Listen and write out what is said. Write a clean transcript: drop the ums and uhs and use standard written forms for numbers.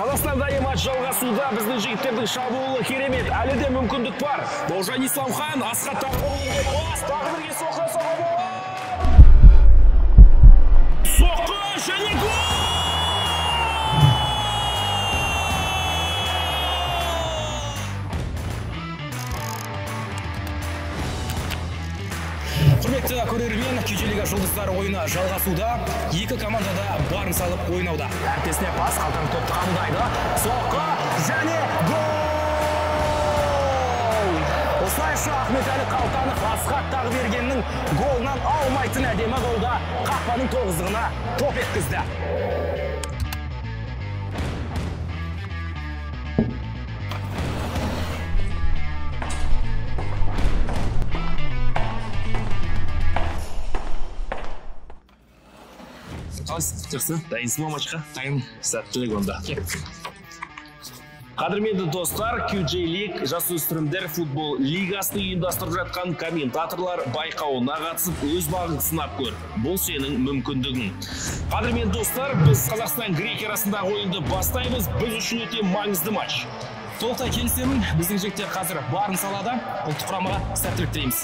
Қазақстанда матч жалғасуда, біздің жігіттердің шабуылы керемет, әлі де мүмкіндік бар. Бауыржан Исламхан, Асхат пас, тағы бірге соққы соға болады. Соққы және гол! Құрметті көрермен, QJ Лига жұлдыздары ойыны жалғасуда. Екі командада барын салып ойнауда. Әріптесіне пас, Қалтан топты қабылдайды. Соққы және гол! Осылайша Ахметәлі Қалтанов Асхат Тағыбергеннің голынан аумайтын әдемі голда қақпаның тоғыздығына топ еткізді. Қалайсың? Жақсы. Дайынсың ба матчқа? Дайын. Сәттілік онда. Қадірменді достар, QJ League жасөспірімдер футбол лигасын ұйымдастырып жатқан комментаторлар байқауына қатысып, өз бағыңды сынап көр. Бұл сенің мүмкіндігің. Қадірменді достар, біз Қазақстан Грекия арасындағы ойынды бастаймыз. Біз үшін өте маңызды матч. Толықтай келісемін. Біздің жігіттер қазір барын салады. Ұлттық құрамаға сәттілік тілейміз.